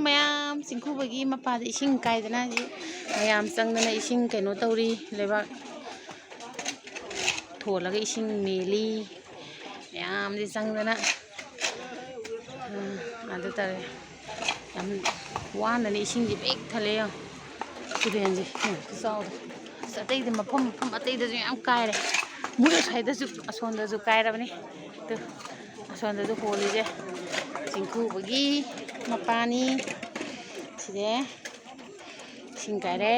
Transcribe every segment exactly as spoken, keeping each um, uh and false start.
ꯃꯌꯥꯝ ꯆꯤꯡꯈꯨꯕꯒꯤ ꯃꯄꯥꯗ ꯏꯁꯤꯡ ꯀꯥꯏꯗꯅ ꯍꯧꯖꯤꯛ ꯃꯌꯥꯝ ꯆꯪꯗꯅ ꯏꯁꯤꯡ ꯀꯩꯅꯣ ꯇꯧꯔꯤ, ꯂꯩꯕꯥꯛ ꯊꯣꯜꯂꯒ ꯏꯁꯤꯡ ꯃꯦꯜꯂꯤ꯫ ꯃꯌꯥꯝꯁꯦ ꯆꯪꯗꯅ, ꯑꯥ, ꯑꯗꯨ ꯇꯧꯔꯦ꯫ ꯌꯥꯝ ꯋꯥꯅꯅꯦ ꯏꯁꯤꯡꯁꯦ ꯄꯤꯛ ꯊꯜꯂꯦ꯫ ꯌꯦꯡꯉꯣ, ꯇꯨꯔꯦꯟꯁꯦ ꯌꯦꯡꯉꯣ, ꯈꯨꯆꯥꯎꯗꯣ꯫ ꯑꯁ, ꯑꯇꯩꯗꯤ ꯃꯐꯝ, ꯃꯐꯝ ꯑꯇꯩꯗꯁꯨ ꯌꯥꯝ ꯀꯥꯏꯔꯦ꯫ ꯃꯣꯏ ꯑꯁ꯭ꯋꯥꯏꯗꯁꯨ, ꯑꯁꯣꯝꯗꯁꯨ ꯀꯥꯏꯔꯕꯅꯤ꯫ ꯑꯗꯨ ꯑꯁꯣꯝꯗꯁꯨ ꯍꯣꯜꯂꯤꯁꯦ ꯆꯤꯡꯈꯨꯕꯒꯤ ꯃꯄꯥꯅꯤ꯫ ꯁꯤꯁꯦ ꯏꯁꯤꯡ ꯀꯥꯏꯔꯦ꯫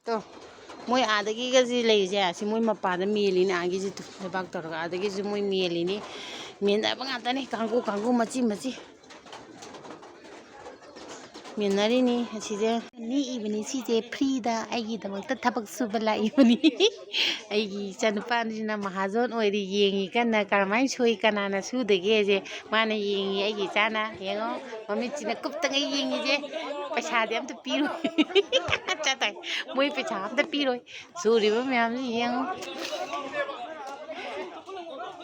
ꯇꯣ, ꯃꯣꯏ ꯑꯥꯗꯒꯤꯒꯁꯤ ꯂꯩꯔꯤꯁꯦ, ꯁꯤ ꯃꯣꯏ ꯃꯄꯥꯗ ꯃꯦꯜꯂꯤꯅꯤ, ꯑꯥꯒꯤꯁꯤ ꯇꯨ, ꯂꯩꯕꯥꯛ ꯇꯧꯔꯒ ꯑꯥꯗꯒꯤꯁꯨ ꯃꯣꯏ ꯃꯦꯜꯂꯤꯅꯤ꯫ ꯃꯦꯟꯅꯕ ꯉꯥꯛꯇꯅꯤ, ꯀꯥꯡꯒꯨ ꯀꯥꯡꯒꯨ, ꯃꯆꯤ ꯃꯆꯤ꯫ ꯃꯦꯟꯅꯔꯤꯅꯤ ꯑꯁꯤꯁꯦ꯫ ꯅꯦꯛꯏꯕꯅꯤ ꯁꯤꯁꯦ ꯐ꯭ꯔꯤꯗ ꯑꯩꯒꯤꯗꯃꯛꯇ ꯊꯕꯛ ꯁꯨꯕ ꯂꯥꯛꯏꯕꯅꯤ꯫ ꯑꯩꯒꯤ ꯏꯆꯥꯅꯨꯄꯥꯁꯤꯅ ꯃꯍꯥꯖꯣꯟ ꯑꯣꯏꯔꯤ, ꯌꯦꯡꯉꯤ ꯀꯟꯅ ꯀꯔꯝꯍꯥꯏꯅ ꯁꯨꯏ, ꯀꯅꯥꯅ ꯁꯨꯗꯒꯦꯁꯦ ꯃꯥꯅ ꯌꯦꯡꯉꯤ꯫ ꯑꯩꯒꯤ ꯏꯆꯥꯅ ꯌꯦꯡꯉꯣ, ꯃꯃꯤꯠꯁꯤꯅ ꯀꯨꯞꯇꯉꯩ ꯌꯦꯡꯉꯤꯁꯦ꯫ ꯄꯩꯁꯥꯗꯤ ꯑꯝꯇ ꯄꯤꯔꯣꯏ꯫ ꯆꯠꯇꯣꯏ꯫ ꯃꯣꯏ ꯄꯩꯁꯥ ꯑꯝꯇ ꯄꯤꯔꯣꯏ꯫ ꯁꯨꯔꯤꯕ ꯃꯌꯥꯝꯁꯤ ꯌꯦꯡꯉꯨ꯫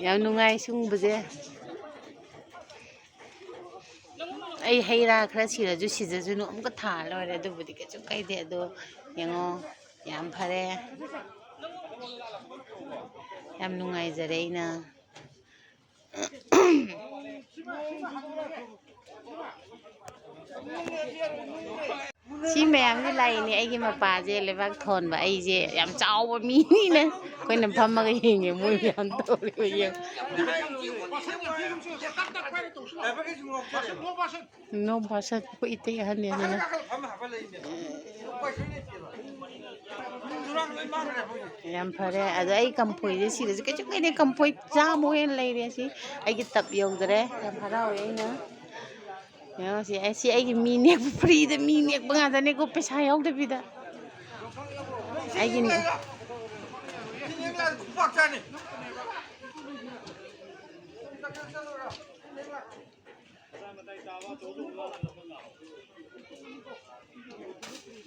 ꯌꯥꯝ ꯅꯨꯡꯉꯥꯏ ꯁꯨꯡꯕꯁꯦ꯫ ꯑꯩ ꯍꯩ ꯔꯥ ꯈꯔ ꯁꯤꯔꯁꯨ ꯁꯤꯖꯁꯅꯨ, ꯑꯃꯨꯛꯀ ꯊꯥꯔ ꯂꯣꯏꯔꯦ, ꯑꯗꯨꯕꯨꯗꯤ ꯀꯩꯁꯨ ꯀꯥꯏꯗꯦ꯫ ꯑꯗꯣ ꯌꯦꯡꯉꯣ, ꯌꯥꯝ ꯐꯔꯦ, ꯌꯥꯝ ꯅꯨꯡꯉꯥꯏꯖꯔꯦ ꯑꯩꯅ꯫ ꯁꯤ ꯃꯌꯥꯝꯁꯤ ꯂꯥꯛꯏꯅꯦ ꯑꯩꯒꯤ ꯃꯄꯥꯁꯦ, ꯂꯩꯕꯥꯛ ꯊꯣꯟꯕ꯫ ꯑꯩꯁꯦ ꯌꯥꯝ ꯆꯥꯎꯕ ꯃꯤꯅꯤꯅ ꯑꯩꯈꯣꯏꯅ ꯐꯝꯃꯒ ꯌꯦꯡꯉꯦ, ꯃꯣꯏ ꯃꯌꯥꯝ ꯇꯧꯔꯤꯕ ꯌꯦꯡꯉꯣ꯫ ꯅꯣꯡ ꯐꯥꯁꯠ ꯑꯩꯈꯣꯏ ꯏꯇꯩ ꯑꯍꯟꯅꯤ ꯑꯗꯨꯅ꯫ ꯌꯥꯝ ꯐꯔꯦ꯫ ꯑꯗꯣ ꯑꯩ ꯀꯝꯐꯣꯏꯁꯦ ꯁꯤꯗꯁꯨ ꯀꯩꯁꯨ ꯀꯩꯗꯦ, ꯀꯝꯐꯣꯏ ꯆꯥꯝꯃ ꯑꯣꯏꯅ ꯂꯩꯔꯦ꯫ ꯁꯤ ꯑꯩꯒꯤ ꯇꯞ ꯌꯧꯗꯔꯦ꯫ ꯌꯥꯝ ꯍꯔꯥꯎꯋꯦ ꯑꯩꯅ꯫ ꯌꯦꯡꯉꯣ ꯁꯤ, ꯑꯩ, ꯁꯤ ꯑꯩꯒꯤ ꯃꯤ ꯅꯦꯛꯄ, ꯐ꯭ꯔꯤꯗ ꯃꯤ ꯅꯦꯛꯄ ꯉꯥꯛꯇꯅꯤꯀꯣ, ꯄꯩꯁꯥ ꯌꯥꯎꯗꯕꯤꯗ꯫ ꯑꯩꯒꯤꯅꯦ꯫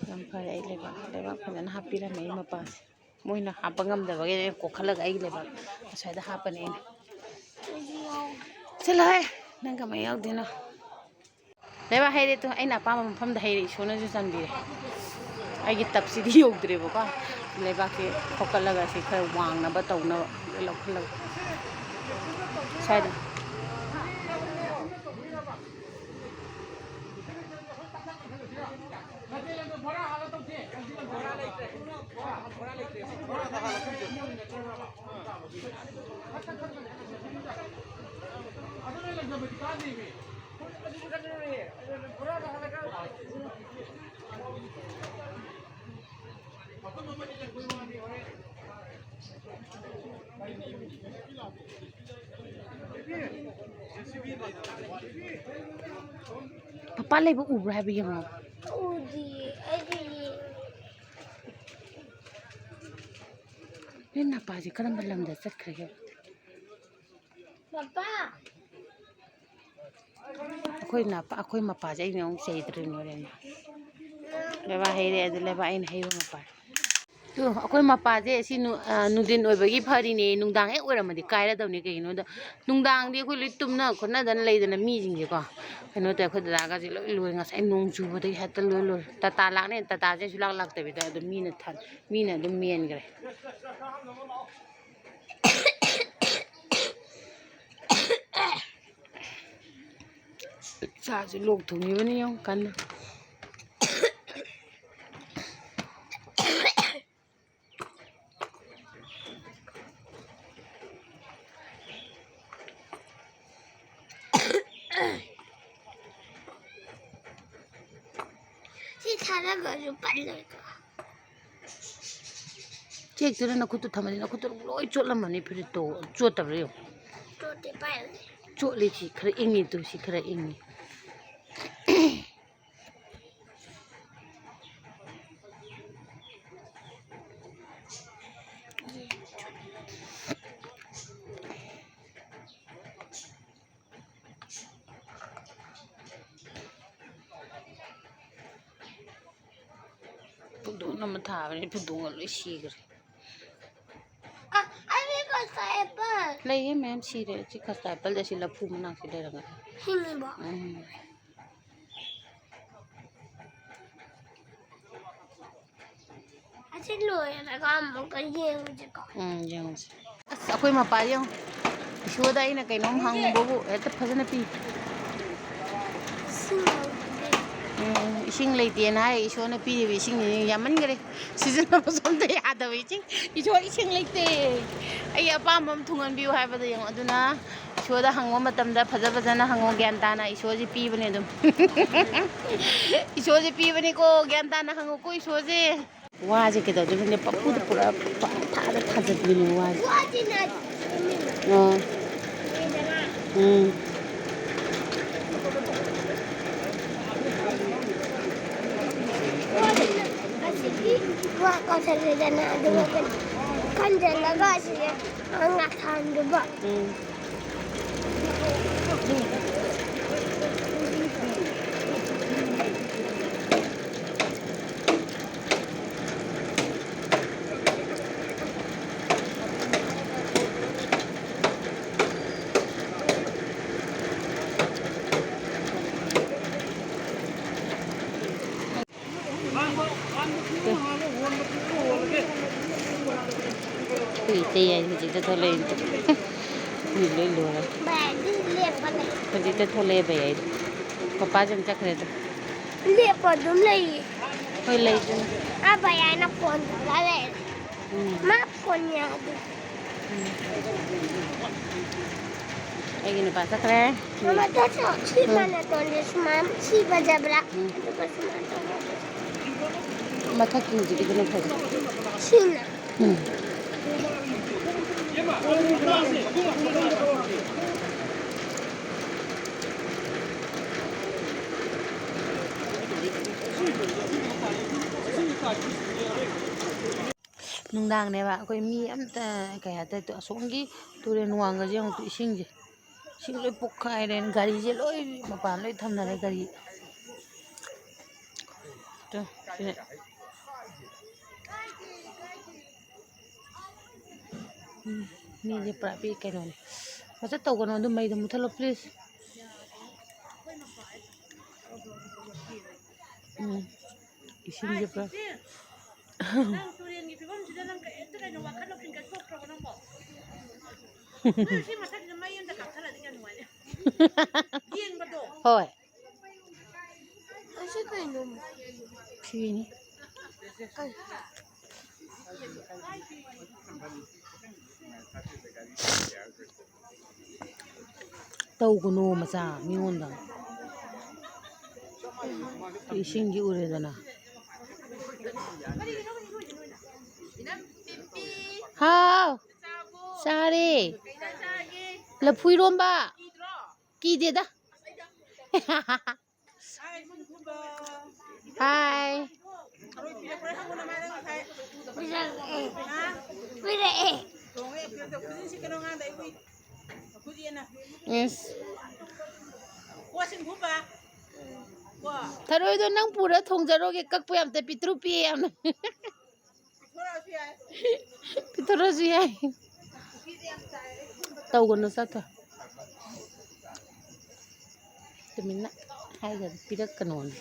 ꯌꯥꯝ ꯐꯔꯦ, ꯑꯩ ꯂꯩꯕꯥꯛ, ꯂꯩꯕꯥꯛ ꯐꯖꯅ ꯍꯥꯞꯄꯤꯔꯝꯃꯦ ꯑꯩ ꯃꯄꯥꯁꯦ꯫ ꯃꯣꯏꯅ ꯍꯥꯞꯄ ꯉꯝꯗꯕꯒꯤ ꯑꯩꯅ ꯀꯣꯛꯈꯠꯂꯒ ꯑꯩꯒꯤ ꯂꯩꯕꯥꯛ ꯑꯁ꯭ꯋꯥꯏꯗ ꯍꯥꯞꯄꯅꯦ ꯑꯩꯅ꯫ ꯆꯠꯂꯣꯍꯦ, ꯅꯪ ꯀꯃꯥꯏ ꯌꯥꯎꯗꯣꯏꯅꯣ? ꯂꯩꯕꯥꯛ ꯍꯩꯔꯦ ꯇꯨ, ꯑꯩꯅ ꯑꯄꯥꯝꯕ ꯃꯐꯝꯗ ꯍꯩꯔꯦ, ꯏꯁꯣꯔꯅꯁꯨ ꯆꯥꯟꯕꯤꯔꯦ꯫ ꯑꯩꯒꯤ ꯇꯞꯁꯤꯗꯤ ꯌꯧꯗ꯭ꯔꯦꯕꯀꯣ, ꯂꯩꯕꯥꯛꯁꯦ ꯈꯣꯀꯠꯂꯒ ꯁꯤ ꯈꯔ ꯋꯥꯡꯅꯕ ꯇꯧꯅꯕ ꯂꯣꯏ ꯂꯧꯈꯠꯂꯒ ꯁ꯭ꯋꯥꯏꯗ꯫ ꯄꯄꯥ ꯂꯩꯕ ꯎꯕ꯭ꯔꯥ ꯍꯥꯏꯕ ꯌꯦꯡꯉꯣ꯫ ꯎꯗꯤꯌꯦ, ꯑꯩꯗꯤ ꯌꯦꯡꯉꯦ꯫ ꯅꯣꯏ ꯅꯄꯥꯁꯦ ꯀꯔꯝꯕ ꯂꯝꯗ ꯆꯠꯈ꯭ꯔꯒꯦ? ꯄꯄꯥ꯫ ꯑꯩꯈꯣꯏ ꯅꯄꯥ-, ꯑꯩꯈꯣꯏ ꯃꯄꯥꯁꯦ ꯑꯩꯅ ꯑꯃꯨꯛ ꯆꯩꯗ꯭ꯔꯤꯅꯦ ꯍꯣꯔꯦꯟ꯫ ꯂꯩꯕꯥꯛ ꯍꯩꯔꯦ ꯑꯗꯨ, ꯂꯩꯕꯥꯛ ꯑꯩꯅ ꯍꯩꯕ ꯃꯄꯥ꯫ ꯇꯨ, ꯑꯩꯈꯣꯏ ꯃꯄꯥꯁꯦ ꯁꯤ ꯅꯨ-, ꯑ, ꯅꯨꯡꯊꯤꯟ ꯑꯣꯏꯕꯒꯤ ꯐꯔꯤꯅꯦ, ꯅꯨꯡꯗꯥꯡ ꯍꯦꯛ ꯑꯣꯏꯔꯝꯃꯗꯤ ꯀꯥꯏꯔꯗꯧꯅꯤ꯫ ꯀꯩꯒꯤꯅꯣꯗ ꯅꯨꯡꯗꯥꯡꯗꯤ ꯑꯩꯈꯣꯏ ꯂꯣꯏ ꯇꯨꯝꯅ ꯈꯣꯠꯅꯗꯅ ꯂꯩꯗꯅ ꯃꯤꯁꯤꯡꯁꯦꯀꯣ꯫ ꯀꯩꯅꯣ ꯇꯧꯋꯦ, ꯑꯩꯈꯣꯏ ꯗꯗꯥꯒꯁꯦ ꯂꯣꯏ ꯂꯣꯏ, ꯉꯁꯥꯏ ꯅꯣꯡ ꯆꯨꯕꯗꯒꯤ ꯍꯦꯛꯇ ꯂꯣꯏ ꯂꯣꯏ꯫ ꯇꯥꯇꯥ ꯂꯥꯛꯅꯦ, ꯇꯥꯇꯥꯁꯦ ꯁꯨꯂꯥꯛ ꯂꯥꯛꯇꯕꯤꯗ ꯑꯗꯨꯝ ꯃꯤꯅ ꯊꯟ-, ꯃꯤꯅ ꯑꯗꯨꯝ ꯃꯦꯟꯈ꯭ꯔꯦ꯫ ꯏꯆꯥꯁꯦ ꯂꯣꯛ ꯊꯨꯡꯉꯤꯕꯅꯤ ꯌꯥꯝ ꯀꯟꯅ꯫ ꯁꯤ ꯊꯥꯗꯈ꯭ꯔꯁꯨ ꯄꯜꯂꯣꯏꯀꯣ꯫ ꯆꯦꯛꯇꯨꯅ ꯅꯈꯨꯠꯇꯨ ꯊꯝꯃꯗꯤ ꯅꯈꯨꯠꯇꯨ ꯂꯣꯏ ꯆꯣꯠꯂꯝꯃꯅꯤ ꯐꯨꯔꯤꯠꯇꯣ꯫ ꯆꯣꯠꯇꯕ꯭ꯔꯥ ꯌꯦꯡꯉꯨ꯫ ꯆꯣꯠꯇꯦ, ꯄꯥꯏꯌꯨꯅꯦ꯫ ꯆꯣꯠꯂꯤ ꯁꯤ ꯈꯔ ꯏꯪꯉꯤ ꯇꯨ, ꯁꯤ ꯈꯔ ꯏꯪꯉꯤ꯫ ꯄꯨꯗꯣꯟ ꯑꯃ ꯊꯥꯕꯅꯤ, ꯄꯨꯗꯣꯟꯒ ꯂꯣꯏ ꯁꯤꯈ꯭ꯔꯦ꯫ ꯑ, ꯑꯩ ꯃꯤꯠꯀ ꯁꯣꯛꯑꯦ, ꯄꯜ꯫ ꯂꯩꯌꯦ ꯃꯌꯥꯝ ꯁꯤꯔꯦ꯫ ꯁꯤ ꯈꯁꯇꯥ ꯑꯦꯄꯜꯗ ꯁꯤ ꯂꯐꯨ ꯃꯅꯥꯛꯁꯤ ꯂꯩꯔꯒ꯫ ꯍꯤꯡꯉꯤꯕꯣ? ꯎꯝ꯫ ꯑꯁꯤ ꯂꯣꯏꯔꯒ ꯑꯃꯨꯛꯀ ꯌꯦꯡꯉꯨꯁꯤꯀꯣ꯫ ꯎꯝ, ꯌꯦꯡꯉꯨꯁꯤ꯫ ꯑꯁ, ꯑꯩꯈꯣꯏ ꯃꯄꯥ ꯌꯦꯡꯉꯨ꯫ ꯏꯁꯣꯔꯗ ꯑꯩꯅ ꯀꯩꯅꯣꯝ ꯍꯪꯕꯕꯨ ꯍꯦꯛꯇ ꯐꯖꯅ ꯄꯤ꯫ ꯏꯁꯤꯡ ꯂꯧꯒꯦ꯫ ꯎꯝ, ꯏꯁꯤꯡ ꯂꯩꯇꯦꯅ ꯍꯥꯏ, ꯏꯁꯣꯔꯅ ꯄꯤꯔꯤꯕ ꯏꯁꯤꯡꯁꯤ ꯌꯥꯝꯃꯟꯈꯔꯦ꯫ ꯁꯤꯖꯤꯟꯅꯕꯁꯨ ꯑꯝꯇ ꯌꯥꯗꯕ ꯏꯁꯤꯡ꯫ ꯏꯁꯣꯔ, ꯏꯁꯤꯡ ꯂꯩꯇꯦ꯫ ꯑꯩ ꯑꯄꯥꯝꯕ ꯑꯃ ꯊꯨꯡꯍꯟꯕꯤꯌꯨ ꯍꯥꯏꯕꯗ ꯌꯦꯡꯉꯣ꯫ ꯑꯗꯨꯅ ꯏꯁꯣꯔꯗ ꯍꯪꯕ ꯃꯇꯝꯗ ꯐꯖ ꯐꯖꯅ ꯍꯪꯉꯣ, ꯒ꯭ꯌꯥꯟ ꯇꯥꯅ꯫ ꯏꯁꯣꯔꯁꯤ ꯄꯤꯕꯅꯦ ꯑꯗꯨꯝ꯫ ꯏꯁꯣꯔꯁꯤ ꯄꯤꯕꯅꯤꯀꯣ, ꯒ꯭ꯌꯥꯟ ꯇꯥꯅ ꯍꯪꯉꯨꯀꯣ ꯏꯁꯣꯔꯁꯦ꯫ ꯋꯥꯁꯦ ꯀꯩꯗꯧꯗꯣꯏꯅꯣ ꯈꯪꯗꯦ, ꯄꯪꯐꯨꯗ ꯄꯨꯔꯛꯑ ꯄꯪꯊꯥꯗ ꯊꯥꯖꯤꯟꯕꯤꯅꯦ ꯋꯥꯁꯦ꯫ ꯑꯥ꯫ ꯎꯝ꯫ ꯑꯁꯤꯒꯤ ꯋꯥ ꯀꯛꯊꯠꯂꯦꯗꯅ, ꯑꯗꯨꯒ ꯎꯝ꯫ ꯀꯩꯅꯣ ꯈꯟꯖꯜꯂꯒ ꯑꯁꯤꯁꯦ ꯉꯥꯊꯥꯟꯗꯨꯕ꯫ ꯎꯝ꯫ ꯑꯩꯈꯣꯏ ꯏꯇꯩ ꯍꯥꯏ ꯍꯧꯖꯤꯛꯇ ꯊꯣꯛꯂꯛꯏꯅꯦ꯫ ꯃꯤ ꯂꯣꯏ ꯂꯣꯏꯔꯦ꯫ ꯚꯥꯏ, ꯑꯗꯨ ꯂꯦꯞꯄ ꯂꯩ꯫ ꯍꯧꯖꯤꯛꯇ ꯊꯣꯛꯂꯛꯑꯦ ꯚꯩꯌꯥ ꯑꯩꯗꯣ꯫ ꯄꯄꯥꯁꯨ ꯑꯃꯨꯛ ꯆꯠꯈ꯭ꯔꯦ ꯑꯗꯣ꯫ ꯂꯦꯞꯄ ꯑꯗꯨꯝ ꯂꯩꯌꯦ꯫ ꯍꯣꯏ, ꯂꯩꯗꯣꯏꯅꯤ꯫ ꯑꯥ, ꯚꯩꯌꯥꯅ ꯐꯣꯟ ꯇꯧꯔ ꯂꯩꯔꯦ꯫ ꯎꯝ꯫ ꯃꯥ ꯐꯣꯟ ꯌꯥꯗꯦ꯫ ꯎꯝ꯫ ꯑꯩꯒꯤ ꯅꯨꯄꯥ ꯆꯠꯈ꯭ꯔꯦ꯫ ꯃꯃꯥ, ꯇꯣ, ꯇꯣ, ꯁꯤ ꯎꯝ꯫ ꯃꯥꯅ ꯇꯣꯟꯗꯦ ꯁꯨꯃꯥꯏꯅ ꯁꯤ ꯐꯖꯕ꯭ꯔꯥ? ꯎꯝ꯫ ꯑꯗꯨꯒ ꯁꯨꯃꯥꯏꯅ ꯇꯧꯕ꯫ ꯃꯊꯛꯀꯤ ꯍꯧꯖꯤꯛꯀꯤꯗꯨꯅ ꯐꯖꯩ꯫ ꯁꯤꯅ꯫ ꯎꯝ꯫ ꯅꯨꯡꯗꯥꯡꯅꯦꯕ, ꯑꯩꯈꯣꯏ ꯃꯤ ꯑꯝꯇ ꯀꯩ ꯍꯥꯏꯇꯥꯔꯦ, ꯑꯁꯣꯝꯒꯤ ꯇꯨꯔꯦꯜ ꯋꯥꯡꯒꯁꯦ ꯌꯦꯡꯉꯨ, ꯏꯁꯤꯡꯁꯦ, ꯏꯁꯤꯡ ꯂꯣꯏ ꯄꯣꯛꯈꯥꯏꯔꯦ꯫ ꯒꯥꯔꯤꯁꯦ ꯂꯣꯏ ꯃꯄꯥꯟ ꯂꯣꯏ ꯊꯝꯅꯔꯦ, ꯒꯥꯔꯤ꯫ ꯇꯨ, ꯁꯤꯅꯦ꯫ ꯎꯝ꯫ ꯃꯤꯁꯦ ꯄꯨꯔꯥ ꯄꯤ ꯀꯩꯅꯣꯅꯦ꯫ ꯃꯆꯠ ꯇꯧꯒꯅꯣ, ꯑꯗꯨꯝ ꯃꯩꯗꯣ ꯃꯨꯠꯊꯠꯂꯣ, please꯫ ꯎꯝ꯫ ꯏꯁꯤꯡꯁꯦ ꯄꯨꯔꯥ꯫ ꯅꯪ ꯇꯨꯔꯦꯟꯒꯤ ꯐꯤꯕꯝꯁꯤꯗ ꯅꯪ ꯀꯩꯝꯇ ꯀꯩꯅꯣ ꯋꯥꯈꯜ ꯂꯧꯁꯤꯡ ꯀꯩꯝ ꯊꯣꯛꯇ꯭ꯔꯕ ꯅꯪꯕꯣ? ꯅꯣꯏ ꯁꯤ ꯃꯊꯛꯁꯤꯗ ꯃꯩ ꯑꯝꯇ ꯀꯥꯞꯊꯠꯂꯗꯤ ꯀꯌꯥ ꯅꯨꯡꯉꯥꯏꯅꯤ꯫ ꯌꯦꯡꯕꯗꯣ꯫ ꯍꯣꯏ꯫ ꯑꯁꯤ ꯀꯩꯅꯣ? ꯐꯤꯅꯤ꯫ ꯀꯩ? ꯇꯧꯒꯅꯣ ꯃꯆꯥ ꯃꯤꯉꯣꯟꯗ꯫ ꯏꯁꯤꯡꯗꯤ ꯎꯔꯦꯗꯅ꯫ ꯍꯥꯎ꯫ ꯆꯥꯔꯦ꯫ ꯂꯐꯨ ꯏꯔꯣꯝꯕ꯫ ꯀꯤꯗꯦꯗ꯫ ꯍꯥꯏ꯫ ꯄꯤꯔꯛꯑꯦ꯫ ꯄꯤꯔꯛꯑꯦ꯫ ꯏꯁ꯫ ꯊꯔꯣꯏꯗꯣ ꯅꯪ ꯄꯨꯔ ꯊꯣꯡꯖꯔꯣꯒꯦ, ꯀꯛꯄ ꯌꯥꯝ ꯇꯞꯄꯤ, ꯄꯤꯛꯇ꯭ꯔꯨ ꯄꯤꯛꯑꯦ ꯌꯥꯝꯅ꯫ ꯄꯤꯊꯣꯔꯛꯑꯁꯨ ꯌꯥꯏ꯫ ꯇꯧꯒꯅꯨ, ꯆꯠꯈ꯭ꯔꯣ꯫ ꯇꯨꯃꯤꯟꯅ ꯍꯥꯏꯈ꯭ꯔꯗꯤ ꯄꯤꯔꯛꯀꯅꯣꯅ꯫